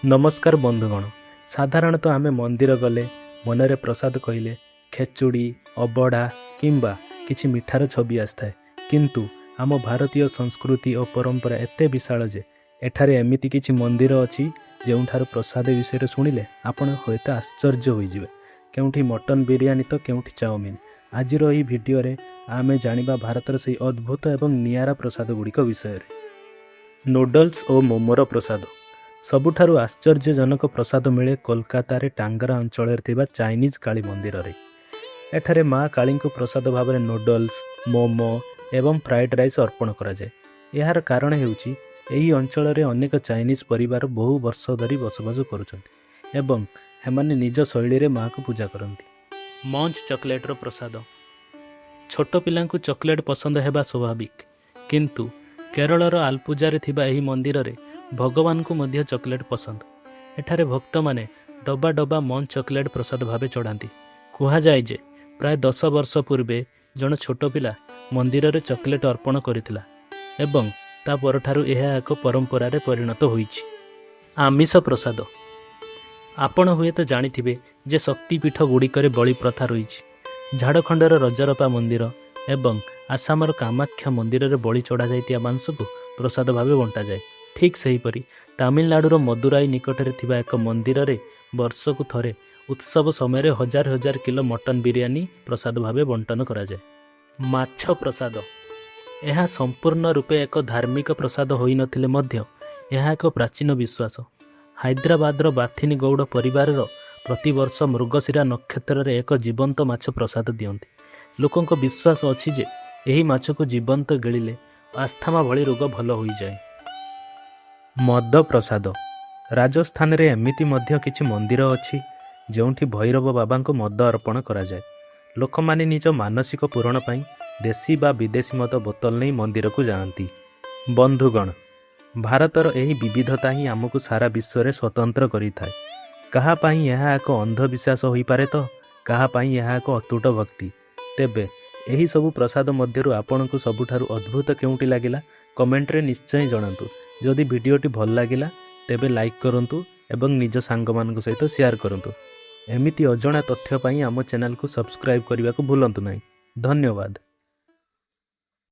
ନମସ୍କାର ବନ୍ଧୁଗଣ। ସାଧାରଣତଃ ଆମେ ମନ୍ଦିର ଗଲେ ମନରେ ପ୍ରସାଦ କହିଲେ ଖେଚୁଡ଼ି, ଅବଢ଼ା କିମ୍ବା କିଛି ମିଠାର ଛବି ଆସିଥାଏ। କିନ୍ତୁ ଆମ ଭାରତୀୟ ସଂସ୍କୃତି ଓ ପରମ୍ପରା ଏତେ ବିଶାଳ ଯେ ଏଠାରେ ଏମିତି କିଛି ମନ୍ଦିର ଅଛି, ଯେଉଁଠାରୁ ପ୍ରସାଦ ବିଷୟରେ ଶୁଣିଲେ ଆପଣ ହୁଏତ ଆଶ୍ଚର୍ଯ୍ୟ ହୋଇଯିବେ। କେଉଁଠି ମଟନ ବିରିୟାନୀ ତ କେଉଁଠି ଚାଉମିନ। ଆଜିର ଏହି ଭିଡ଼ିଓରେ ଆମେ ଜାଣିବା ଭାରତର ସେହି ଅଦ୍ଭୁତ ଏବଂ ନିଆରା ପ୍ରସାଦ ଗୁଡ଼ିକ ବିଷୟରେ। ନୁଡଲ୍ସ ଓ ମୋମୋର ପ୍ରସାଦ। ସବୁଠାରୁ ଆଶ୍ଚର୍ଯ୍ୟଜନକ ପ୍ରସାଦ ମିଳେ କୋଲକାତାରେ ଟାଙ୍ଗରା ଅଞ୍ଚଳରେ ଥିବା ଚାଇନିଜ୍ କାଳୀ ମନ୍ଦିରରେ। ଏଠାରେ ମା କାଳୀଙ୍କୁ ପ୍ରସାଦ ଭାବରେ ନୁଡଲ୍ସ, ମୋମୋ ଏବଂ ଫ୍ରାଏଡ୍ ରାଇସ୍ ଅର୍ପଣ କରାଯାଏ। ଏହାର କାରଣ ହେଉଛି, ଏହି ଅଞ୍ଚଳରେ ଅନେକ ଚାଇନିଜ୍ ପରିବାର ବହୁ ବର୍ଷ ଧରି ବସବାସ କରୁଛନ୍ତି ଏବଂ ସେମାନେ ନିଜ ଶୈଳୀରେ ମା'କୁ ପୂଜା କରନ୍ତି। ମଞ୍ଚ ଚକୋଲେଟ୍ର ପ୍ରସାଦ। ଛୋଟ ପିଲାଙ୍କୁ ଚକୋଲେଟ୍ ପସନ୍ଦ ହେବା ସ୍ୱାଭାବିକ, କିନ୍ତୁ କେରଳର ଆଲପୁଜାରେ ଥିବା ଏହି ମନ୍ଦିରରେ ଭଗବାନଙ୍କୁ ମଧ୍ୟ ଚକୋଲେଟ୍ ପସନ୍ଦ। ଏଠାରେ ଭକ୍ତମାନେ ଡବା ଡବା ମଞ୍ଚ ଚକୋଲେଟ୍ ପ୍ରସାଦ ଭାବେ ଚଢ଼ାନ୍ତି। କୁହାଯାଏ ଯେ ପ୍ରାୟ 10 ବର୍ଷ ପୂର୍ବେ ଜଣେ ଛୋଟ ପିଲା ମନ୍ଦିରରେ ଚକୋଲେଟ୍ ଅର୍ପଣ କରିଥିଲା ଏବଂ ତା ପରଠାରୁ ଏହା ଏକ ପରମ୍ପରାରେ ପରିଣତ ହୋଇଛି। ଆମିଷ ପ୍ରସାଦ। ଆପଣ ହୁଏତ ଜାଣିଥିବେ ଯେ ଶକ୍ତିପୀଠ ଗୁଡ଼ିକରେ ବଳି ପ୍ରଥା ରହିଛି। ଝାଡ଼ଖଣ୍ଡର ରଜରପା ମନ୍ଦିର ଏବଂ ଆସାମର କାମାକ୍ଷା ମନ୍ଦିରରେ ବଳି ଚଢ଼ାଯାଇଥିବା ମାଂସକୁ ପ୍ରସାଦ ଭାବେ ବଣ୍ଟାଯାଏ। ଠିକ୍ ସେହିପରି ତାମିଲନାଡୁର ମଦୁରାଇ ନିକଟରେ ଥିବା ଏକ ମନ୍ଦିରରେ ବର୍ଷକୁ ଥରେ ଉତ୍ସବ ସମୟରେ ହଜାର ହଜାର କିଲୋ ମଟନ ବିରିୟାନୀ ପ୍ରସାଦ ଭାବେ ବଣ୍ଟନ କରାଯାଏ। ମାଛ ପ୍ରସାଦ। ଏହା ସମ୍ପୂର୍ଣ୍ଣ ରୂପେ ଏକ ଧାର୍ମିକ ପ୍ରସାଦ ହୋଇନଥିଲେ ମଧ୍ୟ ଏହା ଏକ ପ୍ରାଚୀନ ବିଶ୍ୱାସ। ହାଇଦ୍ରାବାଦର ବାଥିନୀ ଗୌଡ଼ ପରିବାରର ପ୍ରତିବର୍ଷ ମୃଗଶିରା ନକ୍ଷତ୍ରରେ ଏକ ଜୀବନ୍ତ ମାଛ ପ୍ରସାଦ ଦିଅନ୍ତି। ଲୋକଙ୍କ ବିଶ୍ୱାସ ଅଛି ଯେ ଏହି ମାଛକୁ ଜୀବନ୍ତ ଗିଳିଲେ ଆସ୍ଥାମା ଭଳି ରୋଗ ଭଲ ହୋଇଯାଏ। ମଦ ପ୍ରସାଦ। ରାଜସ୍ଥାନରେ ଏମିତି ମଧ୍ୟ କିଛି ମନ୍ଦିର ଅଛି, ଯେଉଁଠି ଭୈରବ ବାବାଙ୍କୁ ମଦ ଅର୍ପଣ କରାଯାଏ। ଲୋକମାନେ ନିଜ ମାନସିକ ପୂରଣ ପାଇଁ ଦେଶୀ ବା ବିଦେଶୀ ମଦ ବୋତଲ ନେଇ ମନ୍ଦିରକୁ ଯାଆନ୍ତି। ବନ୍ଧୁଗଣ, ଭାରତର ଏହି ବିବିଧତା ହିଁ ଆମକୁ ସାରା ବିଶ୍ୱରେ ସ୍ୱତନ୍ତ୍ର କରିଥାଏ। କାହା ପାଇଁ ଏହା ଏକ ଅନ୍ଧବିଶ୍ୱାସ ହୋଇପାରେ ତ କାହା ପାଇଁ ଏହା ଏକ ଅତୁଟ ଭକ୍ତି। ତେବେ ଏହି ସବୁ ପ୍ରସାଦ ମଧ୍ୟରୁ ଆପଣଙ୍କୁ ସବୁଠାରୁ ଅଦ୍ଭୁତ କେଉଁଟି ଲାଗିଲା, କମେଣ୍ଟରେ ନିଶ୍ଚୟ ଜଣାନ୍ତୁ। ଯଦି ଭିଡ଼ିଓଟି ଭଲ ଲାଗିଲା, ତେବେ ଲାଇକ୍ କରନ୍ତୁ ଏବଂ ନିଜ ସାଙ୍ଗମାନଙ୍କ ସହିତ ସେୟାର କରନ୍ତୁ। ଏମିତି ଅଜଣା ତଥ୍ୟ ପାଇଁ ଆମ ଚ୍ୟାନେଲକୁ ସବସ୍କ୍ରାଇବ୍ କରିବାକୁ ଭୁଲନ୍ତୁ ନାହିଁ। ଧନ୍ୟବାଦ।